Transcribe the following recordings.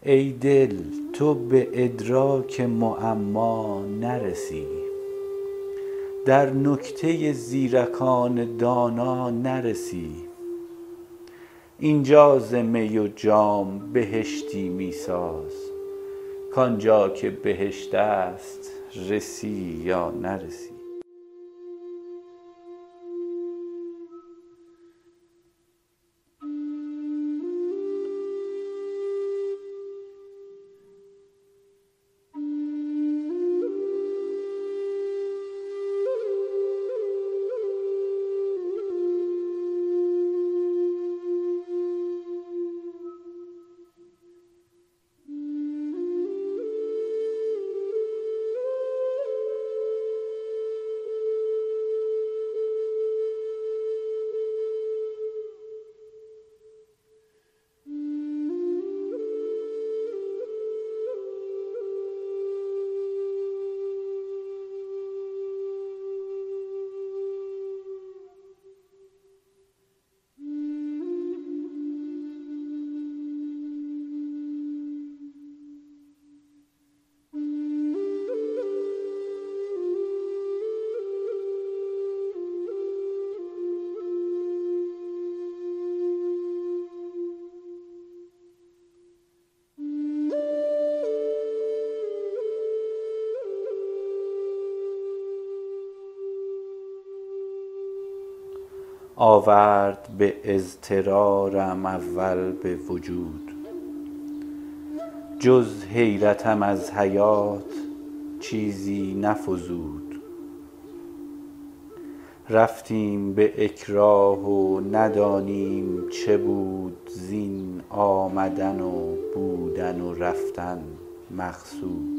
ای دل تو به ادراک معما نرسی، در نکته زیرکان دانا نرسی. اینجا ز می و جام بهشتی می ساز، کآنجا که بهشت است رسی یا نرسی. آورد به اضطرارم اول به وجود، جز حیرتم از حیات چیزی نفزود. رفتیم به اکراه و ندانیم چه بود زین آمدن و بودن و رفتن مقصود.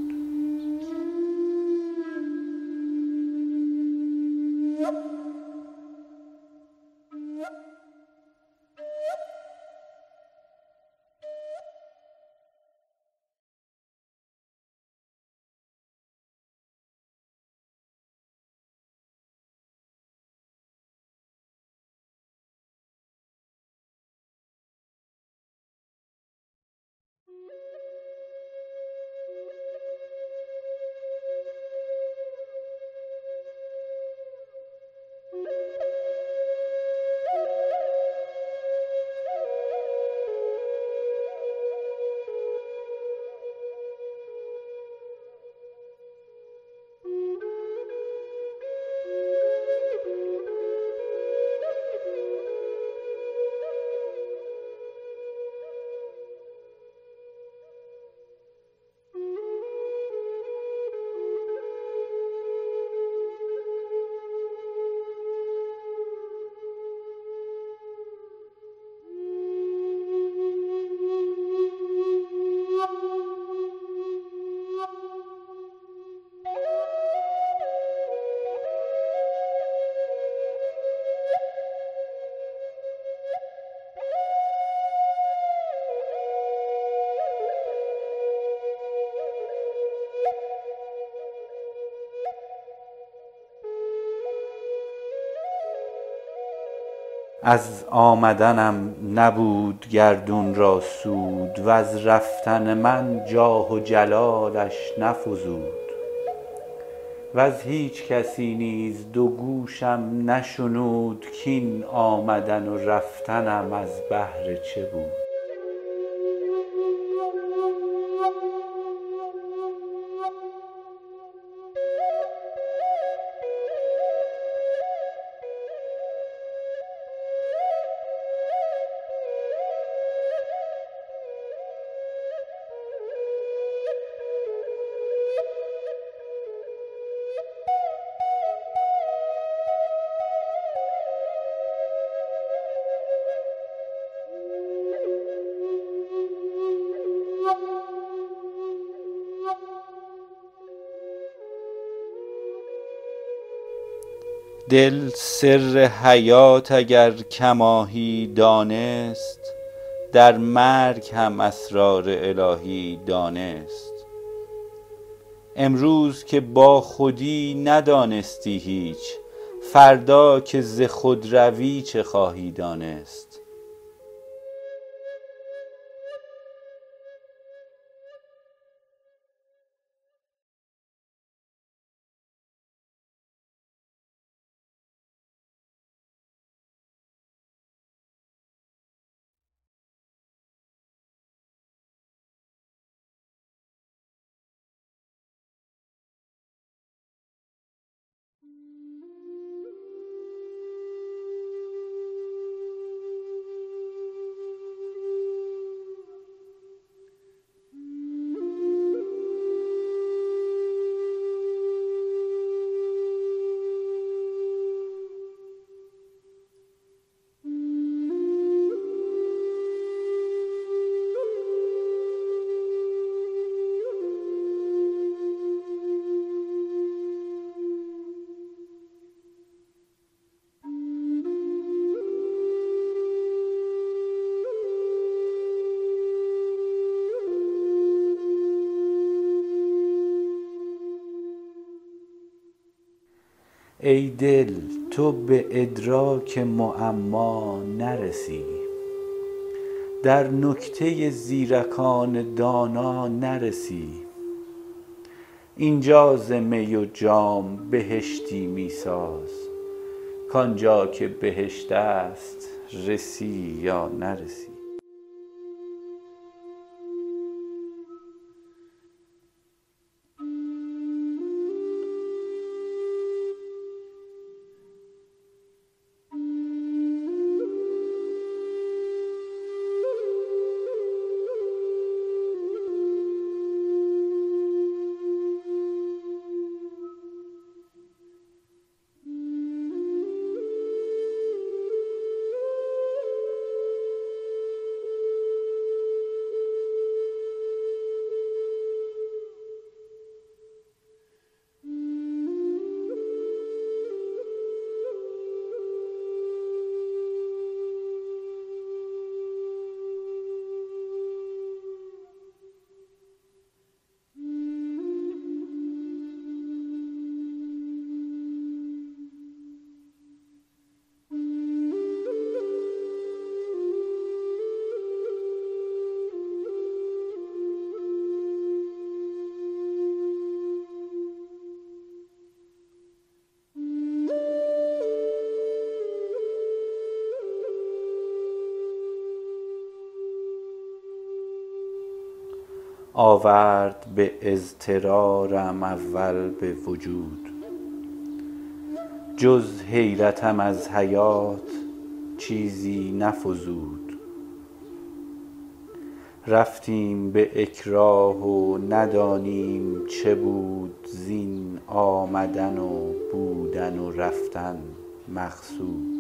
از آمدنم نبود گردون را سود، وز رفتن من جاه و جلالش نفزود. وز هیچ کسی نیز دو گوشم نشنود کاین آمدن و رفتنم از بهر چه بود. دل سر حیات اگر کماهی دانست، در مرگ هم اسرار الهی دانست. امروز که با خودی ندانستی هیچ، فردا که ز خود روی چه خواهی دانست. ای دل تو به ادراک معما نرسی، در نکته زیرکان دانا نرسی. اینجا ز می و جام بهشتی می ساز، کآنجا که بهشت است رسی یا نرسی. آورد به اضطرارم اول به وجود، جز حیرتم از حیات چیزی نفزود. رفتیم به اکراه و ندانیم چه بود زین آمدن و بودن و رفتن مقصود.